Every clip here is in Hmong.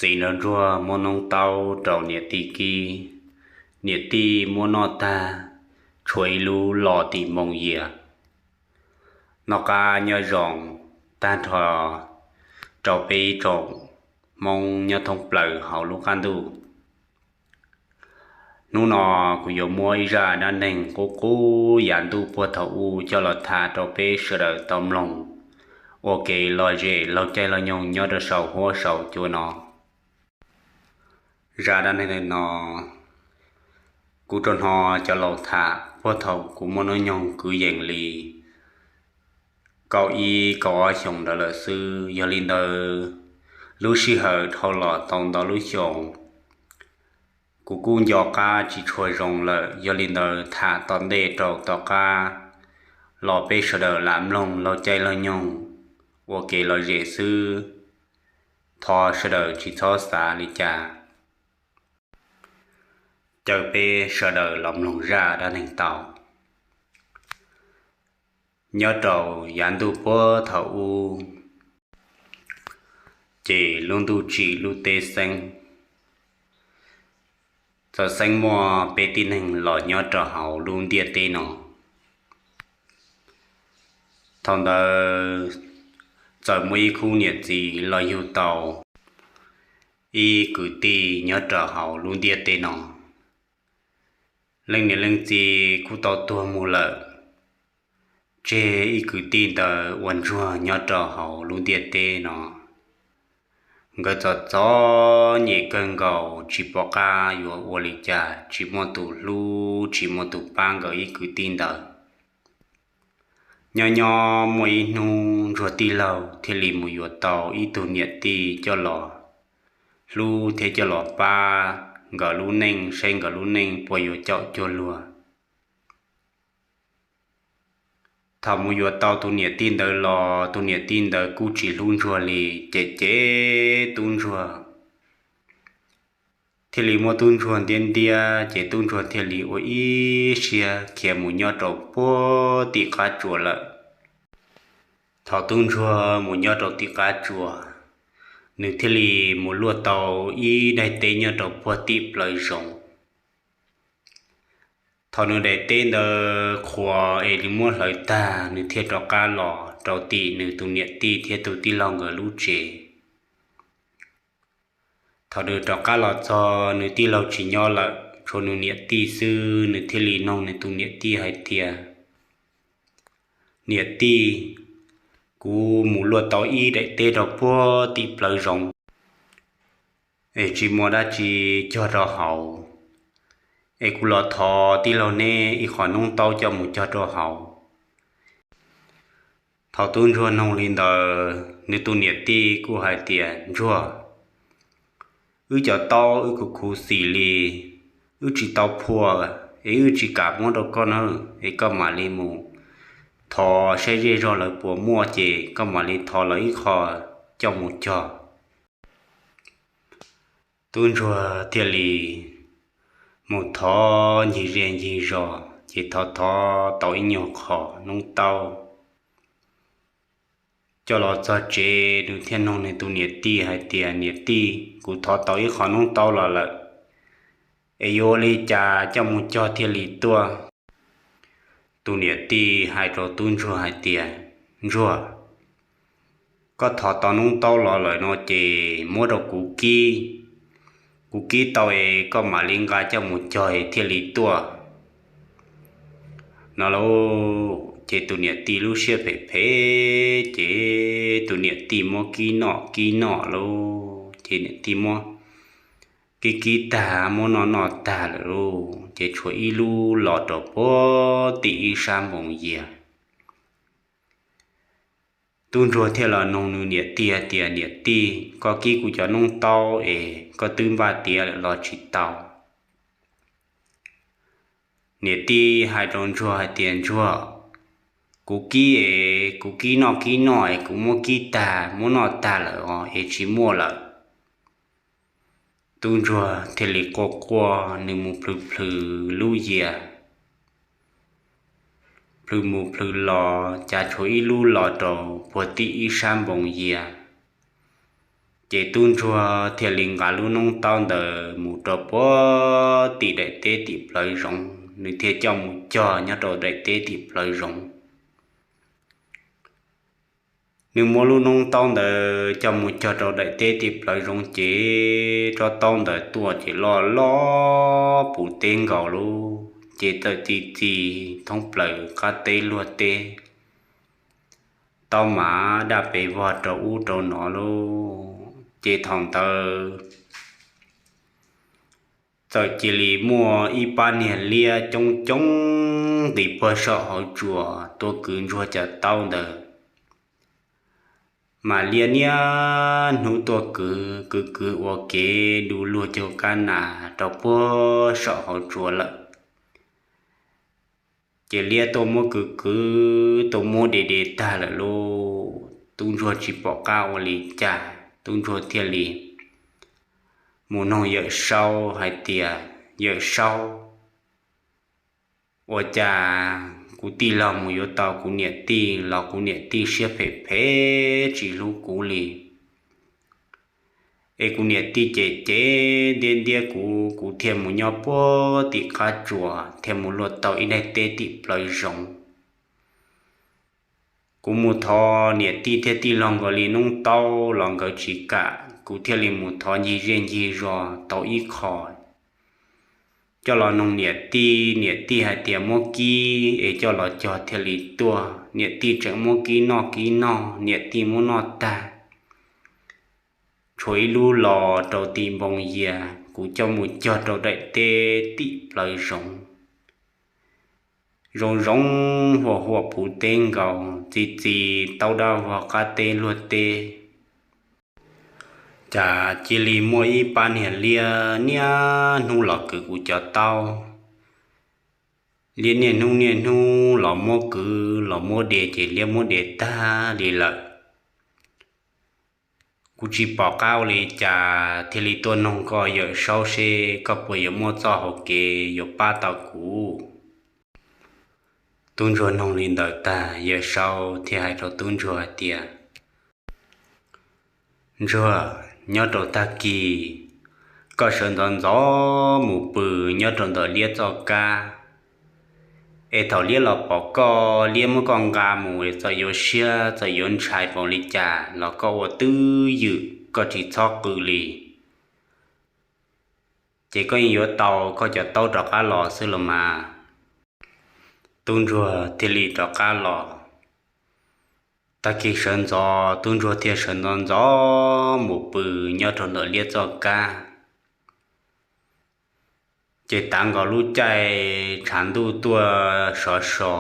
Txiv nraug ntsuag muab noob taub rau niam tij kib, niam tij muab noj tag, tshuav ib lub los tim npoo yias. Noj qab nyob zoo tag nrho rau peb ib tsoom Hmoob nyob thoob plaws hauv lub qab ntuj. Hnub no kuv yuav muab ib zaj dab neeg qub qub yav ntuj puag thaum ub coj los tham rau peb sawv daws tau mloog ua kev lom zem laug caij laug nyoog nyob rau saum huab saum cua no. Zaj dab neeg no kuv rau hnov cov laus tham puag thaum kuv muaj hnub nyoog kwv yees li kaum ib kaum ob xyoos ntawd lawm xwb. Yog li ntawd, lub sij hawm dhau los tau ntau lub xyoos, kuv kuj nco qab tsis tshua zoo lawm. Yog li ntawd, tham tom ntej rau tom qab los peb sawv daws lam mloog laug caij laug nyoog ua kev lom zem xwb. Thov sawv daws tsis txhob xav li cas. Caw peb sawv daws los mloog zaj dab neeg tau. Nyob rau yav ntuj puag thaum ub, ces lub ntuj tsim lub teb xeeb, txawm xeeb muaj peb tib neeg los nyob rau hauv lub ntiaj teb no. Thaum ntawd txawm muaj ib khub niam txiv los yug tau ib kwv tij nyob rau hauv lub ntiaj teb no. Leej niam leej txiv kuj tau tuag mus lawm, tseg ib kwv tij ntawd ua ntsuag nyob rau hauv lub ntiaj teb no. Nkawd txom txom nyem kawg nkaus, tsis pom qab yuav ua li cas, tsis muaj tus hlub tsis muaj tus pab nkawd ib kwv tij ntawd. Nyob nyob muaj ib hnub ntsuag tij laug thiaj li mus yuav tau ib tug niam tij coj los hlub thiab coj los pab nkawd lub neej, saib nkawd lub neej puas yuav caum cuag luag. Thaum mus yuav tau tus niam tij ntawd los, tus niam tij ntawd kuj tsis hlub ntsuag li, ces cem tub ntsuag. Thiaj li muab tub ntsuag ntiab ntiab, ces tub ntsuag thiaj li ua ib siab khiav mus nyob rau puag tim qab tsuas lawm. Thaum tub ntsuag mus nyob rau tim qab tsuas, nws thiaj li mus luaj tau ib daim teb nyob rau puag tim plawv zoov. Thaum nws daim teb ntawd qhuav es nws muab hlawv tag, nws thiaj rov qab los rau tim nws tus niam tij thiab tus tij laug nkawd lub tsev. Thaum nws rov qab los txog, nws tij laug tsis nyob lawm, tshuav nws niam tij xwb. Nws thiaj li nug nws tus niam tij hais tias, Niam tij, kuv mus luaj tau ib daim teb rau puag tim plawv zoov, es tsis muaj dab tsi cog rau hauv, es kuv los thov tij laug neb ib qho noob taub coj mus cog rau hauv. Thaum tub ntsuag nug li ntawd, nws tus niam tij kuj hais tias, Ntsuag, wb cov taub wb kuj khuv xim li, wb tsis tau phua, es wb tsis kam muab rau koj na, es koj mam li mus thov saib zej zog lawv puas muaj, ces koj mam li thov lawv ib qho coj mus cog. Tub ntsuag thiaj li mus thov ncig zej ncig zos, ces thov thov tau ib nyuag qho noob taub coj los txog tsev, nws thiaj nug nws tus niam tij hais tias, Niam tij, kuv thov tau ib qho noob taub los lawm, es yuav ua li cas coj mus cog thiaj li tuaj? Tus niam tij hais rau tub ntsuag hais tias, Ntsuag, koj thov tau noob taub los lawm no ces muab rau kuv kib, kuv kib tau es koj mam li nqa coj mus cog es thiaj li tuaj, no lauj. Ces tus niam tij lub siab phem phem, ces tus niam tij muab kib noj kib noj lauj, ces niam tij muab kib kib tag, muab noj noj tag lawm lauj, ces tshuav ib lub los rau puag tim ib sab npoo yias. Tub ntsuag thiaj los nug nws niam tij hais tias, Niam tij, koj kib kuv cov noob taub es koj twb npaj tiav lawm los tsis tau? Niam tij hais rau ntsuag hais tias, Ntsuag, kuv kib es kuv kib noj kib noj es kuv muab kib tag muab noj tag lawm os, es tsis muaj lawm. Tub ntsuag thiaj li quaj quaj, nws mus plhws plhws lub yias, plhws mus plhws los, cas tshuav ib lub los rau puag tim ib sab npoo yias. Ces tub ntsuag thiaj li nqa lub noob taub ntawd mus rau puag tim daim teb tim plawv zoov, nws thiaj coj mus cog nyob rau daim teb tim plawv zoov. Nws muab lub noob taub ntawd coj mus cog rau daim teb tim plawv zoov ces tsob taub ntawd tuaj ces loj loj puv teb nkaus lub, ces txawm txi txi thoob plaws qab teb luag teb, taub mas daj pes vog rau ub rau no lub. Ces thaum ntawd txawm cia li muaj ib pab niag liab coob coob nqis puag saum hauv tsuas tuaj kwv ntsuag cov taub ntawd. Mas liab niaj hnub tuaj kwv kwv kwv ua kev du luag caug kab nas rau puag saum hauv tsuas lawm. Ces liab tuaj muab kwv kwv tuaj muab de de tag lawm lub, tub ntsuag tsis pom qab ua li cas, tub ntsuag thiaj li mus noog Yawm Saub hais tias, Yawm Saub, ua cas kuv tij laug mus yuav tau kuv niam tij los kuv niam tij siab phem phem tsis hlub kuv li, es kuv niam tij cem cem ntiab ntiab kuv, kuv thiaj mus nyob puag tim qab tsuas thiaj mus luaj tau ib daim teb tim plawv zoov. Kuv mus thov niam tij thiab tij laug nkawd li noob taub los nkawd tsis kam, kuv thiaj li mus thov ncig zej ncig zos tau ib qho coj los noog niam tij, niam tij hais tias muab kib es coj los cog thiaj li tuaj. Niam tij tseem muab kib noj kib noj, niam tij muab noj tag, tshuav ib lub los rau tim npoo yias, kuv coj mus cog rau daim teb tim plawv zoov. Zoo zoo huam huam puv teb nkaus, txi txi taub daj vog qab teb luag teb. Cas cia li muaj ib pab niag liab niaj hnub los kwv kuv cov taub. Liab niaj hnub niaj hnub los muab kwv los muab de ces liab muab de tag li lawm. Kuv tsis pom qab ua li cas thiaj li tuaj noog koj Yawm Saub seb koj puas yuav muaj txoj hauv kev yuav pab tau kuv. Tub ntsuag noog li ntawd tag, Yawm Saub thiaj hais rau tub ntsuag hais tias, Ntsuag, nyob rau tag kis koj sawv ntxov ntxov mus pw nyob rau ntawm liab txoj kab, es thaum liab los pom koj, liab muab koj nqa mus, txawm yuav siab txawm yuav ntshai npaum li cas los koj ua twj ywm, koj tsis txhob qw li, ces koj yeej yuav tau koj cov taub rov qab los xwb los mas. Tub ntsuag thiaj li rov qab los. Tag kis sawv ntxov tub ntsuag thiaj sawv ntxov ntxov mus pw nyob rau ntawm liab txoj kab. Ces tav nkaus lub caij tshav ntuj tuaj sov so,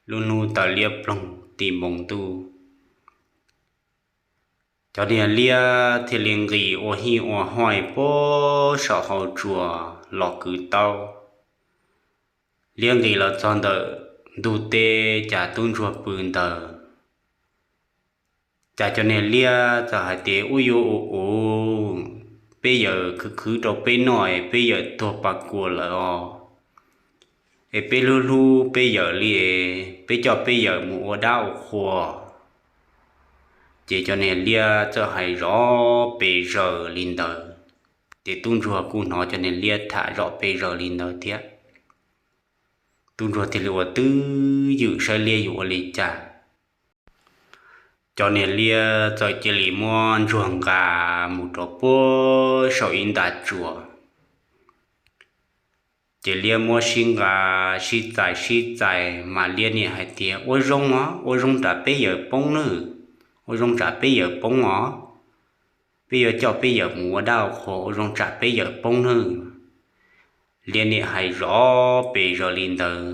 lub hnub tawm liab ploog tim npoo ntuj. Cov niag liab thiaj li nqis ua hij ua hauj puag saum hauv tsuas los kwv taub. Liab nqis los txog ntawm ntug teb cas tub ntsuag pw ntawd. Cas cov niag liab txawm hais tias, Ub yuav ua u, peb yawm khwv khwv rau peb noj es peb yawm tuag pas kuas lawm os, es peb hlub hlub peb yawm li, peb coj peb yawm mus ua dab ua qhua. Ces cov niag liab txawm hais zov pes zaws li ntawd, ces tub ntsuag kuj hnov cov niag liab tham zov pes zaws li ntawd thiab. Tub ntsuag thiaj li ua twj ywm saib liab yuav ua li cas. Cov niag liab txawm cia li muab ntsuag nqa mus rau puag saum ib nta tsuas. Ces liab muab sib nqa sib txais sib txais mas liab niam hais tias, Ua zoo os, ua zoo tsam peb yawm poob nawb, ua zoo tsam peb yawm poob os, peb yuav coj peb yawm mus ua dab ua qhua, ua zoo tsam peb yawm poob nawb. Liab niam hais zov pes zaws li ntawd,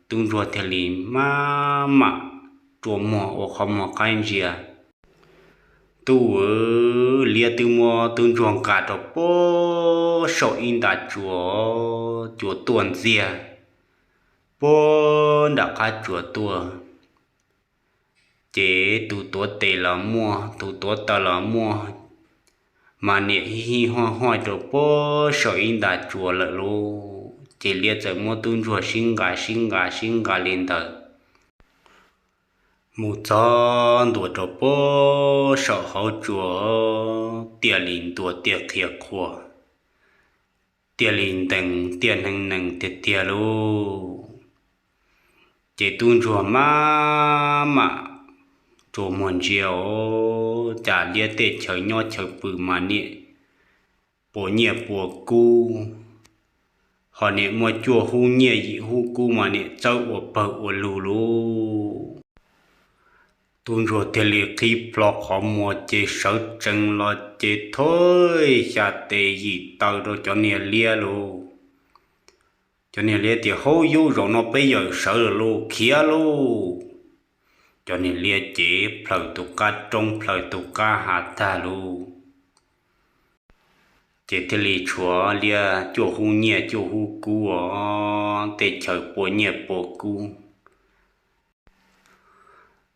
tub ntsuag thiaj li maj mam rua muag ua qhov muag qaib ntsia. Tub aw, liab twb muab tub ntsuag nqa rau puag saum ib nta tsuas, tsuas tuaj ntxiag puag nram qab tsuas tuaj. Ces tus tuav tes los muaj, tus tuav taw los muaj, mas niam hij hij hauj hauj rau puag saum ib nta tsuas lawm lauj. Ces liab txawm muab tub ntsuag sib nqa sib nqa sib nqa li ntawd mus txog ntua rau puag saum hauv tsuas. tiaj li ntua tiaj qhia qhua, tiaj li ntees tiaj neeg nees tiag tiag lauj. Ces tub ntsuag maj mam tsuas muag ntsia os, cas liab tej chaw nyob chaw pw mas niam puas nyiaj puas kub, ho niam muaj cuaj hub nyiaj yim hub kub mas niam txawb ua pawg ua lug lauj. Tub ntsuag thiaj li qhib plho qhov muag ces sawv tsees los ces thawj xya tes yim taw rau cov niag liab lauj. Cov niag liab tias, Haub, yub, zaum no peb yawm sawv lawm lauj, khiav lauj. Cov niag liab ces plhaws tus qab roob plhaws tus qab hav tag lauj. Ces thiaj li tshuav liab cuaj hub nyiaj cuaj hub kub os, tej chaw puas nyiaj puas kub.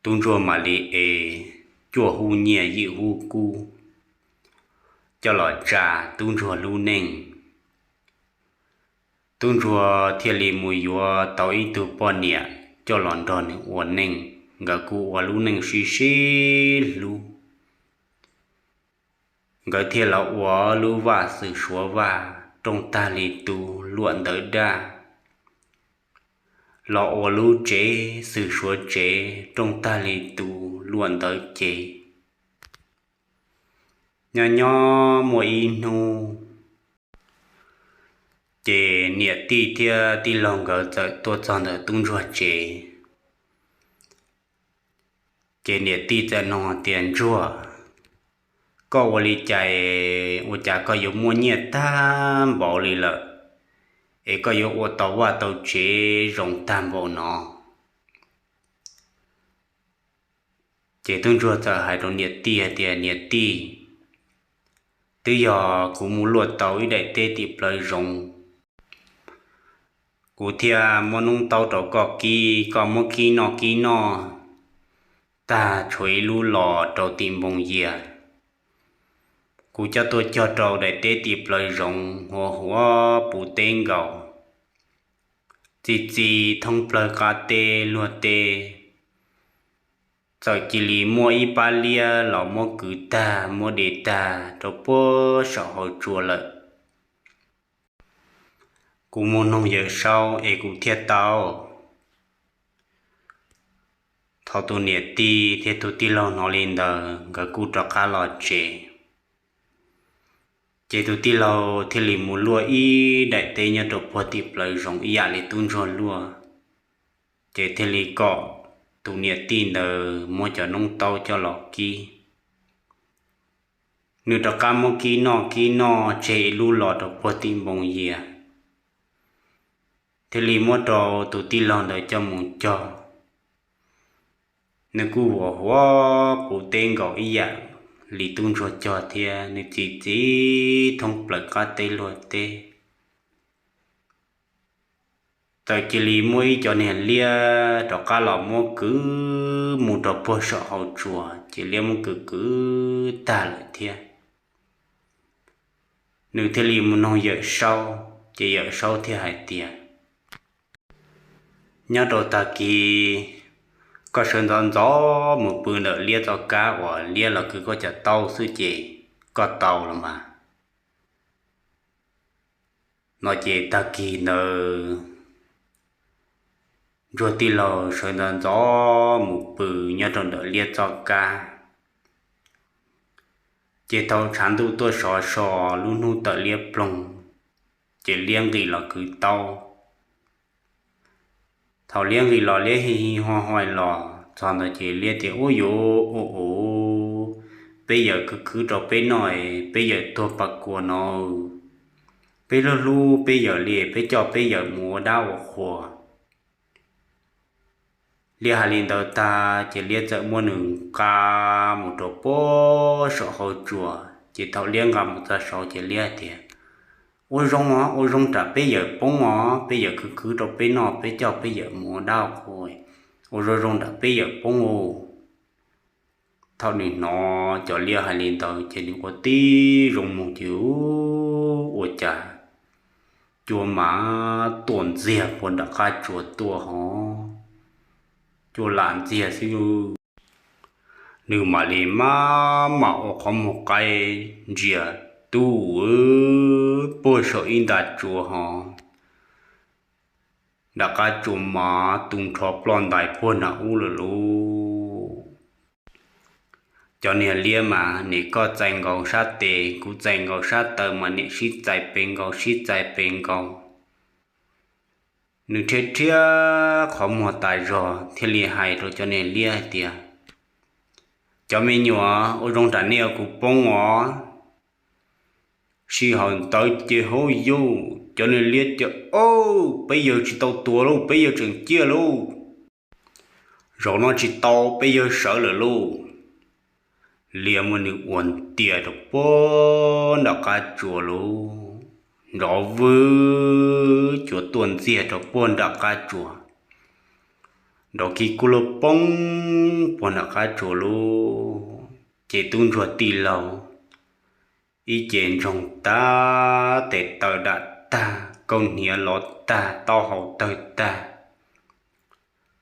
Tub ntsuag mam li ev cuaj hub nyiaj yim hub kub coj los tsa tub ntsuag lub neej. Tub ntsuag thiaj li mus yuav tau ib tug poj niam coj los nrog nws ua neej, nkawd kuj ua lub neej sib sib hlub. Nkawd thiaj los ua lub vaj xwm suav vaj, rooj tag li tus luam ntawv daj, los ua lub tsev xwm suav tsev, rooj tag li tus luam ntawv cev. Nyob nyob muaj ib hnub, ces niam tij thiab tij laug nkawd txawm tuaj txog ntawm tub ntsuag tsev. Ces niam tij txawm nug tias, Ntsuag, koj ua li cas ua cas koj yuav muaj nyiaj tag npaum li lawm, es koj yuav ua tau vaj tau tsev zoo tag npaum no? Ces tub ntsuag txawm hais rau niam tij hais tias, Niam tij, twb yog kuv mus luaj tau ib daim teb tim plawv zoov, kuv thiaj muab noob taub rau koj kib, koj muab kib noj kib noj tag tshuav ib lub los rau tim npoo yias. Kuv coj tuaj cog rau daim teb tim plawv zoov huav huav puv teb nkaus, txi txi thoob plawg qab teb luag teb. Txawm cia li muaj ib pab liab los muab kwv tag muab de tag rau puag saum hauv tsua lawm. Kuv mus noog Yawm Saub es kuv thiaj tau. Thaum tus niam tij thiab tus tij laug hnov li ntawd, nkawd kuj rov qab los tsev. Ces tus tij laug thiaj li mus luaj ib daim teb nyob rau puag tim plawv zoov ib yam li tub ntsuag luaj, ces thiaj li kom tus niam tij ntawd muab cov noob taub coj los kib. Nws rov qab muab kib noj kib noj tseg ib lub los rau puag tim npoo yias, thiaj li muab rau tus tij laug ntawd coj mus cog. Nws kuj huav huav puv teb nkaus ib yam li tub ntsuag cog thiab, nws txi txi thoob plaws qab teb luag teb. Txawm cia li muaj ib cov niag liab rov qab los muab kwv mus rau puag saum hauv tsua, ces liab muab kwv kwv tag lawm thiab. Nws thiaj li mus noog Yawm Saub, ces Yawm Saub thiaj hais tias, Nyob rau tag kis koj sawv ntxov ntxov mus pw ntawm liab txoj kab uas liab los kwv koj cov taub xwb ces koj tau los mas. No ces tag kis ntawd ntsuag tij laug sawv ntxov ntxov mus pw nyob rau ntawm liab txoj kab. Ces thaum tshav ntuj tuaj sov so, lub hnub tawm liab ploog, ces liab nqis los kwv taub. Thaum liab nqis los liab hi hi ho ho los txog ntawd ces liab tias, Ub yuv, ua ua, peb yawm kwv kwv rau peb noj, peb yawm tuag pas kuas no, peb hlub hlub peb yawm li, peb coj peb yawm mus ua dab ua qhua. Liab hais li ntawd tag ces liab txawm muab nws nqa mus rau puag saum hauv tsua. Ces thaum liab nqa mus txog saud ces liab tias, Ua zoo os, ua zoo nram peb yawm poob os, peb yawm kwv kwv rau peb noj, peb coj peb yawm mus ua dab ua qhua, ua zoo zoo nram peb yawm poob os. Thaum nws hnov cov liab hais li ntawd ces nws ua tib zoo mus ces ua cas cua mas tuaj ntxiag puag nram qab tsua tuaj hov, cua lam ntxiag xwb. Nws mam li maj mam ua qhov muag qaib ntsia tub puag saum ib nta tsuas ho nram qab tsuas mas tu nrho ploj ntais puag nram ub lawm lauj. Cov niag liab mas nim koj txais nkaus sab tes kuv txais nkaus sab taw mas nim sib txais pes nkaus sib txais pes nkaus. Nws rhiab rhiab qhov muag tas zog thiaj li hais rau cov niag liab hais tias, Cov me nyuam, ua zoo nram nej ua kuv poob os. Sij hawm ntawd ces hauv yuj cov niag liab tias, Au, peb yawg tsis tau tuag lauj, peb yawg tseem ciaj lauj. Zaum no tsis tau, peb yawg sawv lawm lauj. Liab muab nws ua ntiag rau puag nram qab tsuas lauj. Nrov vwg cuav tuaj ntxiag rau puag nram qab tsuas. Nrov kiv kuj lug poob puag nram qab tsuas lauj. Ces tub ntsuag tij laug ib ce ntsoog tag, tes taw dam tag, kaus hniav lov tag, taub hau tawg tag,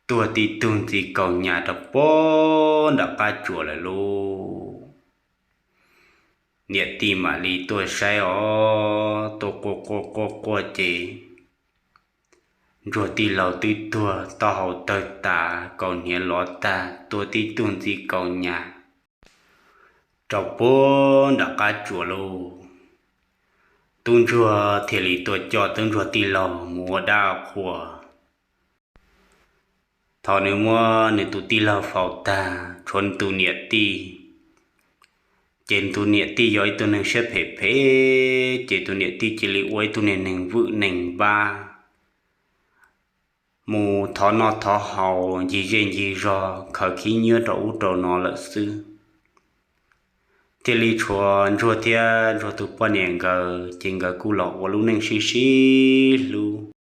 tuag tib tug ntxiv kaus nyas rau puag nram qab tsuas lawm lauj. Niam tij mam li tuaj saib os, tuaj quaj quaj quaj quaj ces ntsuag tij laug twb tuag, taub hau tawg tas, kaus hniav lov tag, tuag tib tug ntxiv kaus nyas rau puag nram qab tsuas lauj. Tub ntsuag thiaj li tuaj coj tub ntsuag tij laug mus ua dab qhua. Thaum nws muab nws tus tij laug faus tag, tshuav nws tus niam tij, ces nws tus niam tij yog ib tug neeg siab phem phem, ces tus niam tij cia li ua ib tug niag neeg vwm neeg npab, mus thov noj thov haus, ncig zej ncig zog, khaws khib nyiab rau ub rau no lawm xwb. Thiaj li tshuav ntsuag thiab ntsuag tus poj niam nkawd, ces nkawd kuj los ua lub neej sib sib hlub.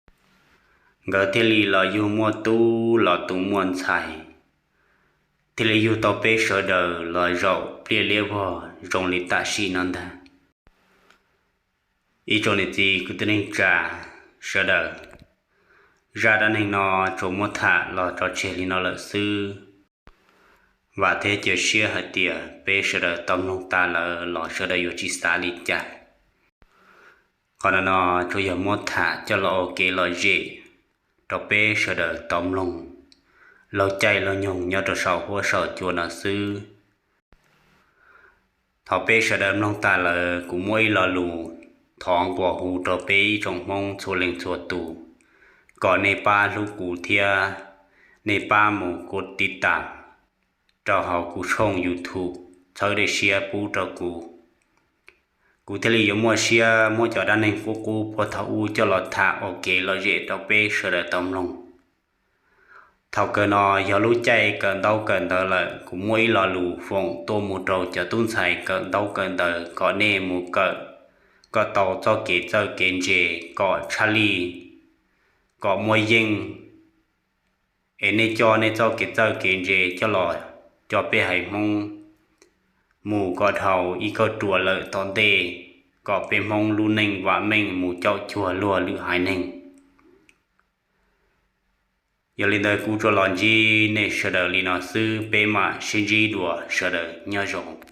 Nkawd thiaj li los yug muaj tub los tu muaj ntxhais, thiaj li yug tau peb sawv daws los zaum pliaj liab vog zoo li tam sim no ntag. Ib tsoom niam txiv kwv tij neej tsa sawv daws, zaj dab neeg no tsuas muab tham los tso tseg li no lawm xwb. Vam thiab cia siab hais tias peb sawv daws tau mloog tas lawm los sawv daws yuav tsis xav li cas. Qhov no no tsuas yog muab tham coj los ua kev lom zem rau peb sawv daws tau mloog laug caij laug nyoog nyob rau saum huab saum cua no xwb. Thaum peb sawv daws mloog tas lawm, kuv muaj ib lo lus thov nquas hu rau peb ib tsoom Hmoob txhua leej txhua tus, kom nej pab hlub kuv thiab nej pab mus kuv tiv tas rau hauv kuv tshooj YouTube, txhawb daim siab pub rau kuv. Kuv thiaj li yuav muaj siab muab cov dab neeg qub qub puag thaum ub coj los tham ua kev lom zem rau peb sawv daws tau mloog. Thaum kawg no yog lub caij kawm ntaub kawm ntawv lawm, kuv muaj ib lo lus foom tuaj mus rau cov tub ntxhais kawm ntaub kawm ntawv kom nej mus kawm, kom tau txoj kev txawj kev ntse, kom tshaj lij, kom muaj yeej. Es nej coj nej txoj kev txawj kev ntse coj los coj peb haiv Hmoob mus kom dhau ib kauj ruam lawm tom ntej, kom peb Hmoob lub neej vam meej mus caum cuag luag lwm haiv neeg. Yog li ntawd kuv tsuas los ntsib nej sawv daws li no xwb, peb mam sib ntsib dua, sawv daws nyob zoo.